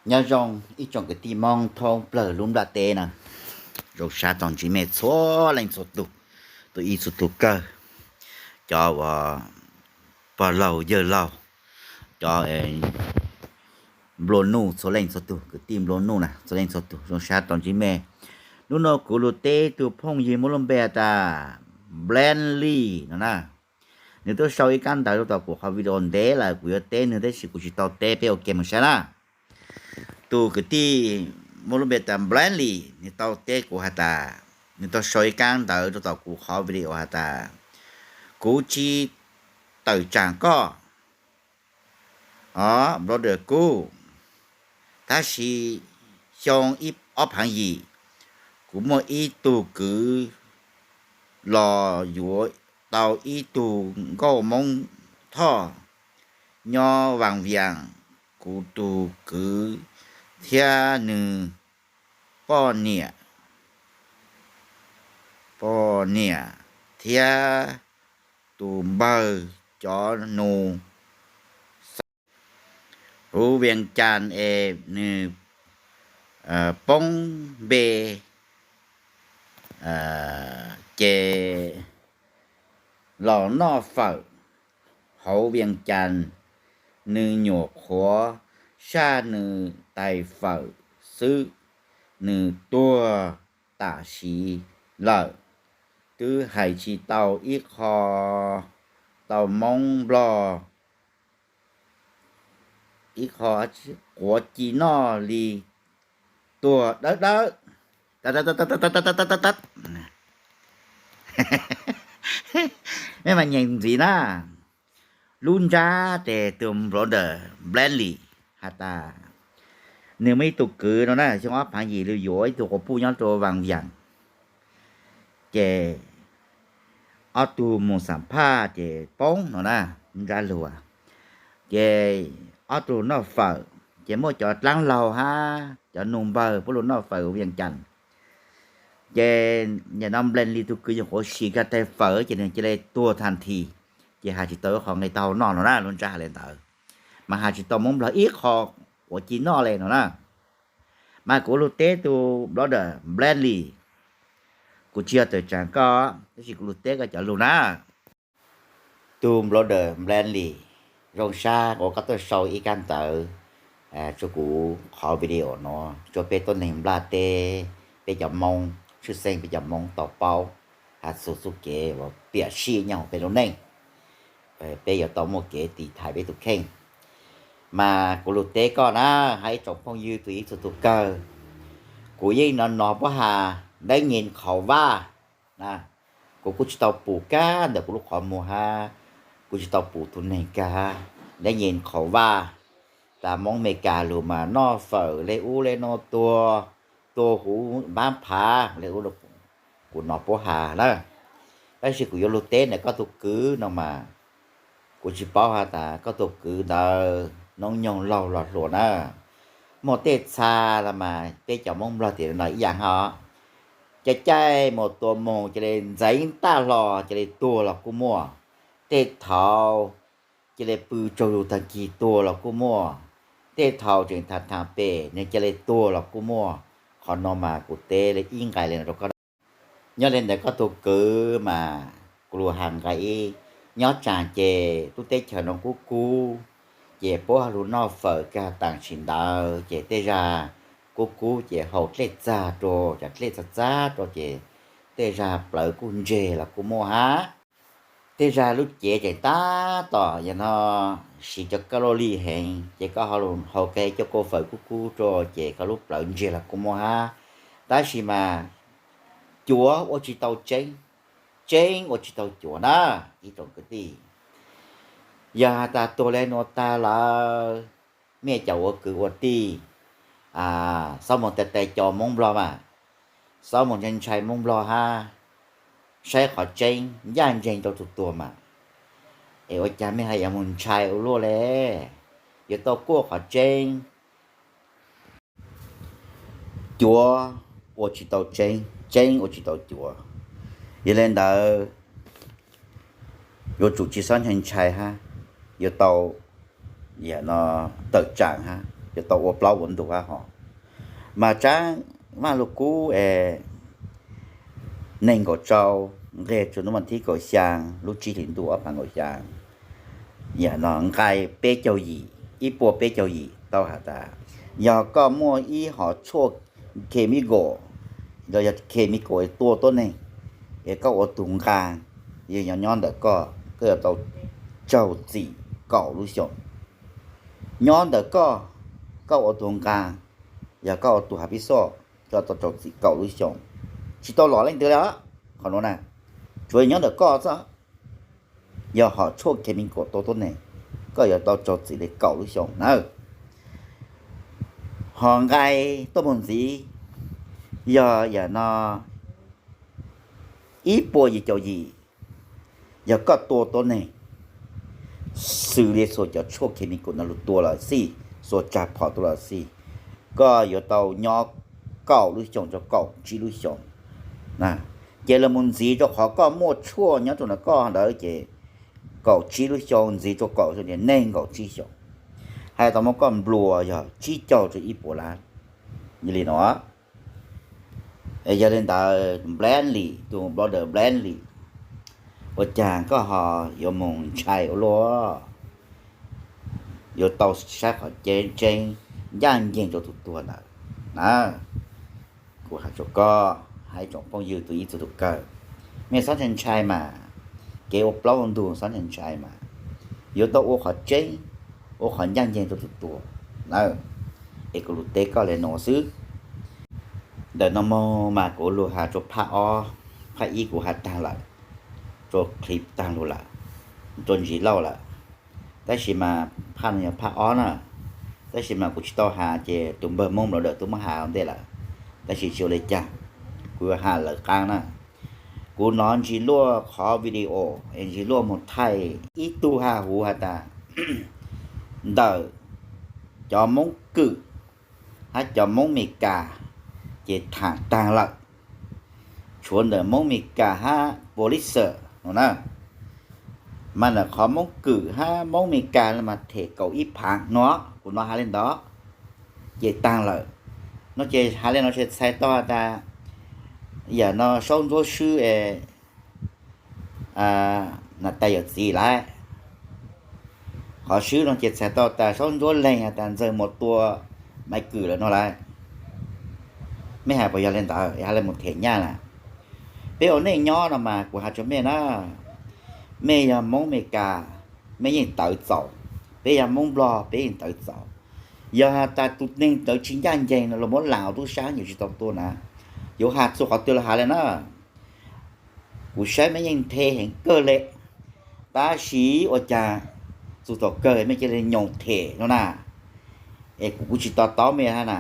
Nyob zoo ib tsoom kwv tij Hmoob thoob plawg lub nplaj teb na, zoo sab tau ntsib mej txhua leej txhua tug, tug ib txhua tug kawg, cov uas pog laug yawg laug, cov nplua nuj txhua leej txhua tug, kwv tij nplua nuj na txhua leej txhua tug, zoo sab tau ntsib mej. Hnub no kuv lug teb tug phooj ywg muaj lub npe has tas Blanly no na. Nws twb sau ib kab ntawv rau tom kuv qhov video ntev lawm, kuv yuav teb nws tab sis kuv tsis tau teb, peb ua ke mus saib na. Tus kwv tij muaj lub npe tas Blanly nws tau teb kuv has tas, nws tau sau ib kab ntawv rau tom kuv qhov video has tas, kuv tsis tawm tsaam koj, o, brother Kub, tab sis xyoo ib ob phaav yim, kuv muaj ib tug kwv los yuav tau ib tug nkauj Moob Thoj nyob Vaj Viam. Kuv tus kwv thiab nws poj niam, poj niam thiab tus npawg cov nus huv Vias Cas es nws poob npe ces los noj fawm hauv Vias Cas, nws nyuam qhuav saj nws tais fawm xwb, nws tuag tam sim lawm, twb hais tsis tau ib qho tau Moob Nplog ib qho quav ci noj li, tuag dawb dawb. Mej mas nyeem ntxiv na. Lub ntsab tes tus brother Blanly has tas, nws muaj ib tug kwv no na, xyoo ob phaav yim lug yuav ib tug quas puj nyob rau Vaj Viam, ces ob tug mus xam phaj ces poob no na, ntsab lug. Ces ob tug noj fawm, ces muaj cov dlaab laug hab cov nus npawg puab lug noj fawm Vias Cas. Ces nim no Blanly tug kwv nyuam qhuav sim kag tais fawm ces nws cia li tuag tag nthi, ces has tsis tau ib qho nqe taub hau noj no na, lub ntsab has le ntawd, mas has tsis tau Moob Nplog ib qho quav ci noj le no na. Mas kuv lug teb tug brother Blanly, kuv tsis yog tawm tsaam koj, tab sis kuv lug teb koj cov lug na. Tug brother Blanly, zoo sab uas koj tuaj sau ib kab ntawv rua kuv qhov video no, rua peb tuab neeg nplaj teb, peb cov Moob, tshwj xeeb peb cov Moob tau paub has txug txuj kev uas piam sij nyob huv peb lub neej, peb yuav tau muaj kev tiv thaiv peb tug kheej. Mas kuv lug teb koj na, hab ib tsoom phooj ywg tug ib txhua tug kawg, kuv yeej nov nov puab has dab nyeg qhauv vaj na. Kuv kuj tsis tau pum kag ntawm kuv lub qhov muag hab, kuv tsis tau pum tug neeg kag hab, dab nyeg qhauv vaj. Tas Moob Amelikas lug mas noj fawm le ub le no tuag, tuag huv npaab phav le ub, kuv nov puab has na. Tab sis kuv yuav lug teb ntawm koj tug kwv no mas, kuv tsis paub has tas koj tug kwv ntawd noob nyoog laug los hluas na. Muaj tej txha los mas peb cov Moob Nplog tim no ib yaam hab, caij caij mus tua moog cia li ntxeev taj hlo cia li tuag los kuj muaj, tej thaus cia li pw tsaug zug taag kig tuag los kuj muaj, tej thaus tseem thaam thaam pem nwg cia li tuag los kuj muaj. Qhov no mas kuv teb le ib nqai le no rua koj. Nyob le ntawm koj tug kwv mas kuv lug has nqai ib, nyob tsaam ces tub teb chaws no kub kub, ces puab lug noj fawm kag taam sim ntawd ces tej zag kub kub ces haus dlej txag rua, cov dlej txag txag rua ces tej zag plawv kuj ntseg los kuj muaj hab. Tej zag lub cev tseem tab tom yog no siv cov kab loj li heev ces koj haus kag cov kauj fawm kub kub rua ces koj lub plawv ntseg los kuj muaj hab. Tab sis mas cuav ua tsis tau tseeb, tseeb ua tsis tau cuav na. Ib tsoom kwv tij, yog has tas tuag le nuav taag lawm, mej cov ua kwv ua tij, xob moog tais tais co Moob Nplog mas, xob moog ntshai ntshai Moob Nplog hab, saib qhov tseeb ncaj nceeg rua tug tuag mas. Es ua caag mej haj yuav moog ntshai ua luaj le? Yuav tau kuaj qhov tseeb. Cuav ua tsis tau tseeb, tseeb ua tsis tau cuav. Yog le ntawd, yuav tsum tsis xob ntshai ntshai hab, yuav tau tawm tsaam hab. Yuav tau ua plaub ua ntug hab ho. Mas tsab Vaj Lug Kub es nees nkaum rau, nqeg rua hnub vas thib kaum xyaa lub tsib hlis ntuj ob phav kaum xyaa, yam no nqai peb caug yim, ib puas peb caug yim tau has tas, yog koj muaj ib hom tshuaj chemical, los yog chemical es tua tuab neeg, es koj ua tug nqaa, yog nyob ntawm koj, koj yuav tau raug txim kaum lub xyoos. Nyob ntawm koj, koj ua tug nqaa, yog koj ua tug has pib xoj, koj tau raug txim kaum lub xyoos. Tsis tau lom leej twg li os, qhov nuav na, tsuav nyob ntawm koj xwb. Yog hom tshuaj chemical tua tuab neeg, koj yuav tau raug txim li kaum lub xyoos na. Hom nqai tuaj moog ntxiv, yog yam no ib puas yim caum yim, yog koj tua tuab neeg, xws li xuas cov tshuaj chemical no lug tua los xij, xuas tsag phom tua los xij, koj yuav tau nyob kaum lub xyoos rua kaum tsib lub xyoos. Ces lug mus ntxiv rua qhov koj muaj tshuaj nyob rua ntawm koj ntawd ces kaum tsib lub xyoo ntxiv rua kaum xyoo ces nees nkaum tsib xyoos. Hais tau muab koj nplua yog tsib caug rua ib puas lab. Yog li no, yog li ntawd Bradley, tus blogger Bradley, ua caag koj ho yuav moog ntshai ua luaj? Yuav tau saib qhov tseeb ncaj nceeg rua tus tuag ntawd na. Kuv has rua koj, hab ib tsoom phooj ywg tus ib txhia tus kawg, mej xob ntshai ntshai mas, kev ua plaub ua ntug xob ntshai ntshai mas, yuav tau ua qhov tseeb, ua qhov ncaj nceeg rua tus tuag na. Es kuv lug teb koj le nuav xwb. Ntawm no moog mas kuv lug has rua phaj ob, phaj ib kuv has taag lawm, rua clip taag lug lawm, rua ntsis lauj lawm. Tab sis mas phaj no yog phaj ob na, tab sis mas kuv tsis tau has ces tus npawg Moob blogger twb muab has ua ntej lawm. Tab sis tsis ua li cas, kuv yuav has lawv qaab na. Kuv nov ntsis luaj qhov video es ntsis luaj moog thaij ib tug has huv has tas ntawm cov Moob Kwm hab cov Moob Meskas ces thaam taag lawm, tshuav ntawm Moob Meskas hab Pulitzer no na. Mas ntawm qhov Moob Kwm hab Moob Meskas mas them kaum ib phaav no, kuv nov has le ntawd, ces taag lawm no ces has le no txhais tau has tas yam no Saub Ntsuab swb es na tais yawm txiv lawm. Qhov swb no ces txhais tau tas Saub Ntsuab leeg has tas Ntxawg Muas tua Maiv Kwm lawm no lawm. Mej has puas yog le ntawd, has le mus them nyaj na. Peb ua neej nyob no mas kuv has rua mej na, mej yog Moob Meskas, mej yeej tawv txaus, peb yog Moob Nplog peb yeej tawv txaus. Yog has tas tus neeg ntawd tsis ncaj nceeg no los muab laam ua tub sab yeej tsis tau tua na. Yuav has txug qhov twg los has le na. Kuv saib mej yeej nthe heev kawg le, tab sis ua caag txug thaum kawg mej cia li nyoos them no na. Es kuv kuj tsis to taub mej hab na.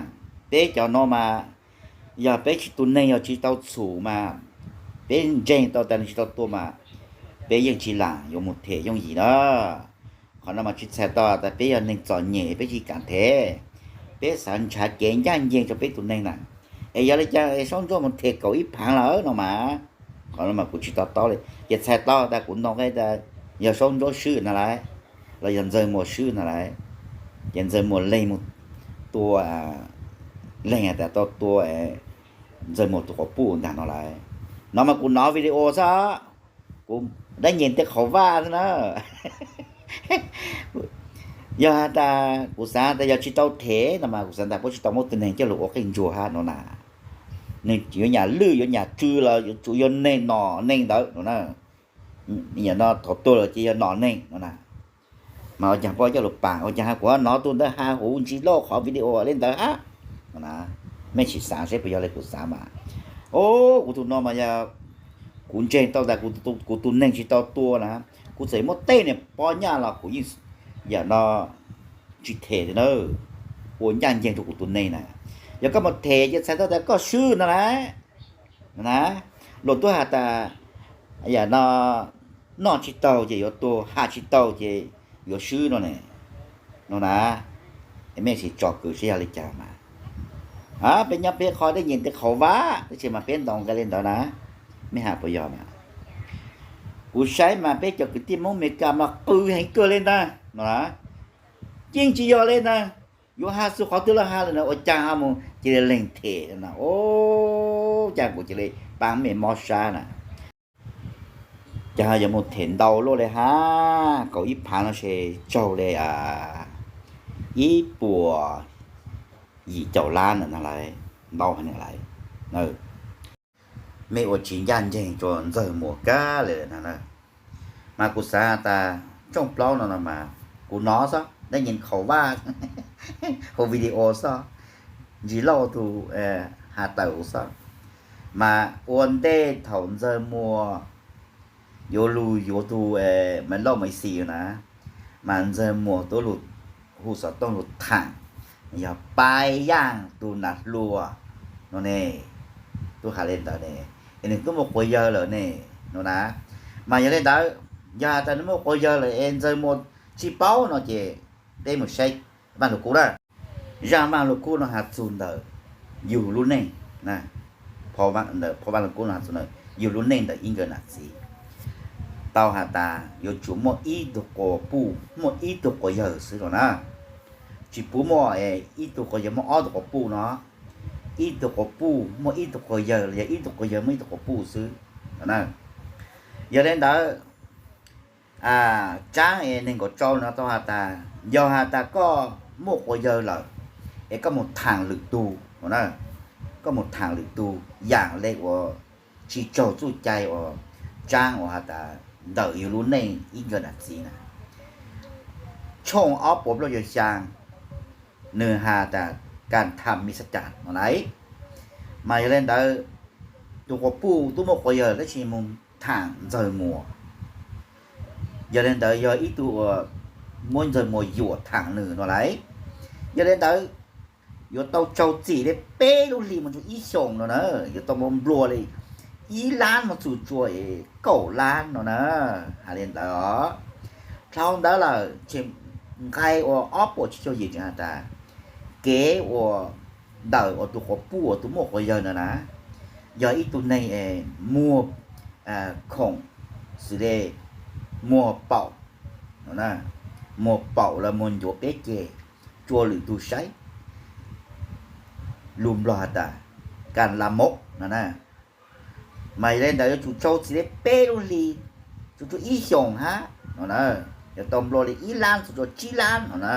Peb cov no mas yog peb tsis, tus neeg yog tsis tau txhum mas, peb ntseeg tau tas nws tsis tau tua mas, peb yeej tsis laam yuav mus them yooj yim na. Qhov no mas tsis txhais tau tas peb yog neeg txom nyem peb tsis kaam them, peb xav nrhav kev ncaj nceeg rua peb tus neeg na. Es yog le caag es Saub Ntsuab mus them kaum ib phaav lawm no mas, qhov no mas kuv tsis to taub li. Ces txhais tau tas kuv noog tas yog Saub Ntsuab swb na lawm, los yog Ntxawg Muas swb na lawm, ces Ntxawg Muas leeg mus tua, leeg has tas tau tua Ntxawg Muas tus quas puj ntag no lawm. No mas kuv nov video xwb, kuv dab nyeg tej qhauv vaj xwb na. Yog has tas kuv xaav tas yog tsis tau them no mas kuv xaav tas puab tsis tau muab tus neeg coj lug ua qeej ntsuag hab no na. Nws yuav nyam lwj yuav nyam tsw los yuav tsum yog neeg nom neeg ntawd no na. Yam no thaum tuag lawm ces yog nom neeg no na. Mas ua caag puab coj lug paam, ua caag has kuv nov tug ntawd has huv ntsis lauj qhov video le ntawd hab no na. Mej sim xaav seb puas yog le kuv xaav mas. Os, kuv tug no mas yog kuv ntseeg tau tas kuv tus neeg tsis tau tua na, kuv txawm muab tej niam pob nyaj los kuv yeej, yam no tsis them li na, ua ncaj nceeg rua kuv tus neeg na. Yog koj mus them ces txhais tau tas koj swb no lawm na. Luag twb has tas yam no noj tsis taug ces yuav tua, has tsis tau ces yuav swb no ne, no na. Mej sim tsom kwm seb yog li cas mas. Peb nyob peb qhov dab nyeg tej qhauv vaj, tab sis mas peb ntaus nqe le ntawd na. Mej has puas yog mas? Kuv saib mas peb cov kwv tij Hmoob Amelikas mas qw heev kawg le ntag no na. Yeej tsis yog le ntag. Yuav has txug qhov twg los has lawm na, ua caag ho mus cia li leeg them no, ua caag kuv cia li paab mej mob sab na. Ces ho yuav mus them ntau luaj li hab, kaum ib phaav no ces raug li ib puas yim caum lab na, ntau heev lawm. Mej ua tsis ncaj nceeg rua Ntxawg Muas kag li lawm na. Mas kuv xaav has tas tshooj plaub no no mas kuv nov xwb, dab nyem khaum vaj, hu video xwb, Ntsis Lauj tug has tawm xwb. Mas ua ntej thaum Ntxawg Muas yuav lug yuav tug Maiv Lauj Maiv Xis na, mas Ntxawg Muas tub lug hu xov tooj lug thaam yog Pab Yaaj tug nam hluas no ne, tub has le ntawd ne, es nwg tub muaj quas yawg lawm ne no na. Mas yog le ntawd, yog has tas nwg muaj quas yawg lawm es Ntxawg Muas tsis paub no ces peb mus saib Vaaj Lug Kub na. Zaaj Vaaj Lug Kub no has txug ntawm yug lub neej, phau Vaaj Lug Kub no has txug ntawm yug lub neej ntawm ib nkawm nam txiv, tau has tas yuav tsum muaj ib tug quas puj muaj ib tug quas yawg xwb no na. Tsis puv muaj ib tug quas yawg muaj ob tug quas puj no, ib tug quas puj muaj ib tug quas yawg los yog ib tug quas yawg muaj ib tug quas puj xwb no na. Yog le ntawd, Tsaab es neeg nkaum rau no tau has tas, yog has tas koj muaj quas yawg lawm es koj mus thaam lwm tug no na, koj mus thaam lwm tug yaam le uas tsis raug txuj cai uas Tsaab uas has tas ntawm yug lub neej ib nkawm nam txiv na. Tshooj ob puas plaub caug xyaa, nwg has tas kas tham mi xab cas no lais. Mas yog le ntawd, tug quas puj tub muaj quas yawg tab sis mus thaam Ntxawg Muas, yog le ntawd yog ib tug uas muab Ntxawg Muas yuam thaam nwg no lais. Yog le ntawd, yuav tau raug txim le peb lub hli moog rua ib xyoos no na, yuav tau nplua le ib lab moog txug rua kaum lab no na. Has le ntawd os. Dhau ntawd lawm ces nqai uas ob puas tsib caug yim tseem has tas, kev uas ntawm uas tug quas puj uas tug muaj quas yawg no na, yog ib tug neeg es muag khoom xws le muag paum, muag paum los muag ncuav peb ceg, rua lwm tug saib, lug Nplog has tas kas la mom no na. Mas yog le ntawd yuav tsum raug txim le peb lub hli, tsum rua ib xyoos hab no na, yuav tau nplua le ib lab txug rua tsib lab no na.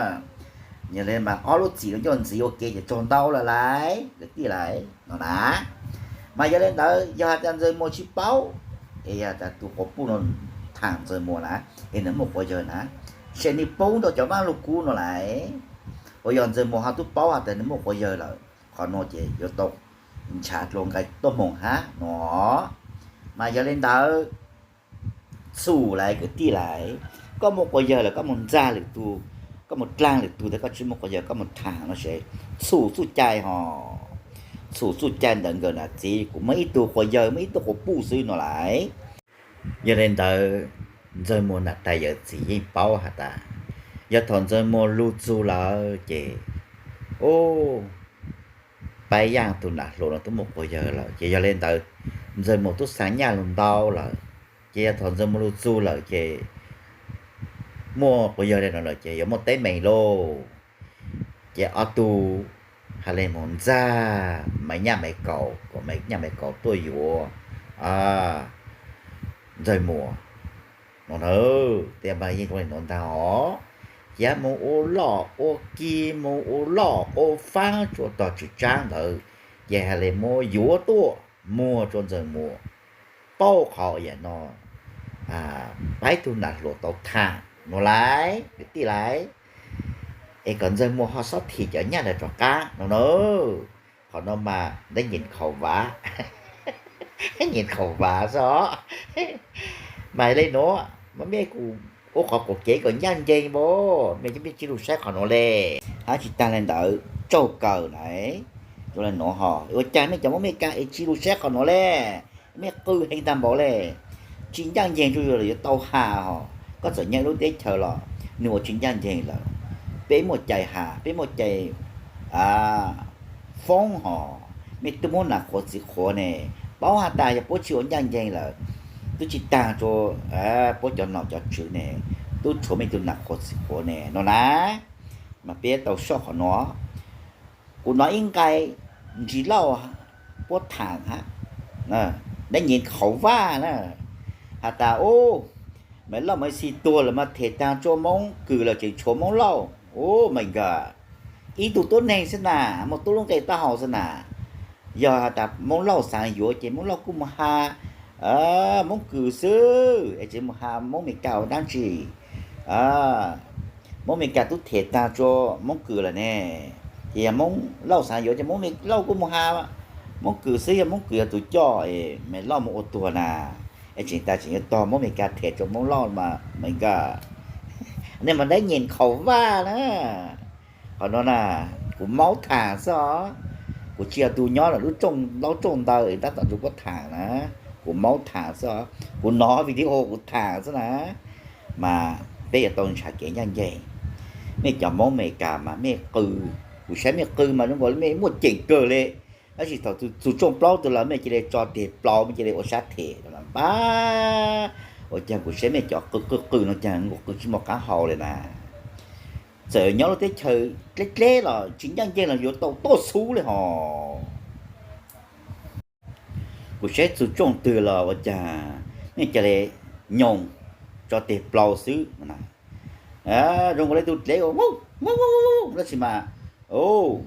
Yog le mas ob lub txim no coj ntxiv ua ke ces raug ntau lawm lais kwv tij lais no na. Mas yog le ntawd yog has tas Ntxawg Muas tsis paub, es yog tas tug quas puj no thaam Ntxawg Muas na, es nwg muaj quas yawg na, ces nwg poob rua cov Vaaj Lug Kub no lais, uas yog Ntxawg Muas ho tub paub has tas nwg muaj quas yawg lawm, qhov no ces yuav tau ntshav dlua nqai tuab moog hab no. Mas yog le ntawd, txhum lais kwv tij lais, koj muaj quas yawg lawm koj mus ntxag lwm tug, koj mus dlaag lwm tug tas koj tsis muaj quas yawg koj mus thaam no ces txhum txuj cai hos, txhum txuj cai ntawm nkawm nam txiv, kuv muaj ib tug quas yawg muaj ib tug quas puj xwb no lais. Yog le ntawd, Ntxawg Muas nam tais yawm txiv yeej paub has tas, yog thaum Ntxawg Muas lug txug lawm ces, u, Pab Yaaj tug nam hluas no tub muaj quas yawg lawm ces yog le ntawd, Ntxawg Muas tub xaa nyaj lug ntau lawm, ces yog thaum Ntxawg Muas lug txug lawm ces muaj quas yawg le no lawm ces yuav muaj teeb meem lauj. Ces ob tug has le moog ntxag Maiv Nyaj Maiv Kaus, kom Maiv Nyaj Maiv Kaus tuaj yuav Ntxawg Muas no na. Tej npaj yeej zoo le nuav ntag os. Ces moog ua loj ua ki, moog ua loj ua faab rua tog Tswv Tsaab ntawd, ces has le muab yuav tuaj muag rua Ntxawg Muas paub qhov yam no, paib tug nam hluas tau thaam no lais kwv tij lais, es kom Ntxawg Muas ho xob thim cov nyaj ntawd rov qaab no na. Qhov no mas dab nyem khaum vav, dab nyem khaum vav xwb os. Mas le nuav, mas mej kuj ua qhov kuv kev kom ncaj ncees npaum, mej cov mej tsis lug saib qhov nuav le. Hab tsis taag le ntawd, tsaug kawg na, le nuav ho ua caag mej cov Moob Mej Kas es tsis lug saib qhov nuav le, mej qw heev taag npaum le. Tsis ncaj ncees tsuj yug lawm yuav tau has hos, koj txawm nyob lub teb chaws los nwg ua tsis ncaj ncees lawm. Peb muaj cai has, peb muaj cai foob hos, mej tub muab nam qhuav txiv qhuav ne, paub has tas yog puab tsis ua ncaj ncees lawm, tub tsis taag rua puab cov nom cov tswv ne, tub tshuav mej tug nam qhuav txiv qhuav ne no na. Mas peb tau soj qhov no. Kuv hnov ib nqai ntsis Lauj puab tham hab, dab nyim qhauv vaj na, has tas, u, Maiv Lauj Maiv Xis tuag lawm mas them taag tsua Moob Kws lawm tseem tshuav Moob Lauj. U, Maiv Nkam, ib tug tuab neeg xwb na, muaj tub lub nqe taub hau xwb na. Yog has tas Moob Lauj xaav yuav ces Moob Lauj kuj mus has Moob Kws xwb es tseem mus has Moob Meskas ua dlaab tsi. Moob Meskas tub them taag tsua Moob Kws lawm ne, ces yog Moob Lauj xaav yuav ces Moob Lauj kuj mus has Moob Kws xwb, yog Moob Kws yog tus coj es Maiv Lauj mus ua tuag na, es tseem tas tseem yuav tog Moob Meskas them tsua Moob Lauj mas Maiv Nkam, nej mas dab nyim qhauv vaj na. Qhov no na, kuv maub tham xwb os. Kuv tsis yog tus nyob lawm lub rooj laub rooj ntawd tab tom nrug puab tham na. Kuv maub tham xwb os, kuv hnov video kuv tham xwb na. Mas peb yuav tau ntshaw kev ncaj nceeg. Mej cov Moob Meskas mas mej qw, kuv saib mej qw mas zoo nkaus li mej muaj ceem kawg le. Tab sis thaum txug tshooj plaub tug lawm mej cia li tso teg plaus, mej cia li ua sab them npab. Ua caag kuv saib mej cov qw qw qw no caag nkaus qw tsis muaj qaab hau le na. Txawm nyob lub teb chaws dleb dleb los tsis ncaj nceeg los yuav tau tuaj xub le hos. Kuv saib txug tshooj twg los ua caag mej cia li nyoog tso teg plaus xwb. Zoo nkaus le tug dlev tab sis mas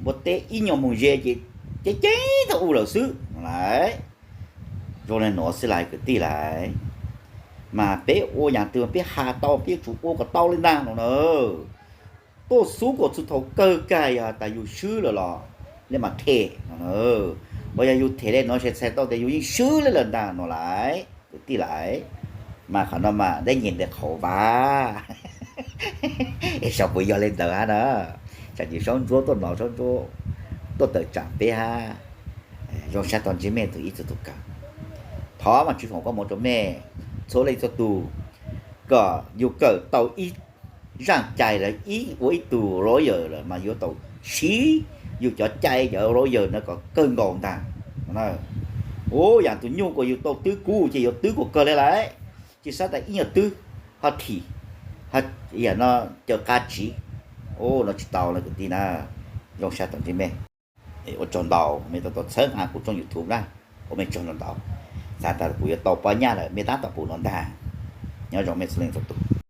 npua teb ib nyuag moog ze ces ceeb ceeb tau u lawm xwb lawm. Zoo le nuav xwb lawm kwv tij lawm. Mas peb ua yaam twg peb has tau peb yuav tsum ua kom tau le ntag no na. Tuaj xub kom txug thaum kawg kag yog tas yug swb lawm los le mas them no na. Uas yog yug them le nuav txhais tau tas yug yeej swb le lawm ntag no lawm kwv tij lawm. Mas qhov no mas dab nyim ntawm qhauv vaj. Es xyov puas yog le ntawd hab na. Tsam ces Saub Ntsuab tuaj nov, Saub Ntsuab tuaj tawm tsam peb hab. Zoo sab tau ntsib mej tug ib txug tug kawg. Thov Vaajtswv foom koob moov rua mej txhua leej txhua tug, kom yug kawm tau ib zaaj cai lawm, ib ua ib tug lawyer lawm mas yuav tau siv yug cov cai cov lawyer no kom kawg nkaus ntag. Ua yaam tug nyuj kuas yug tau twb kub ces yuav twb kuas kawg le lawm, tsis xav tas ib nyuag twb ho thim, yam no caw qab tsiv, no tsis tau le kwv tij na. Zoo sab tau ntsib mej. Ua tsaug ntau mej tau tau txhawb nqa kuv tshooj YouTube na, ua mej tsaug ntau ntau. Xav tas kuv yuav tau pob nyaj lawm mej tab tom pum no ntag. Nyob zoo mej txhua leej txhua tug.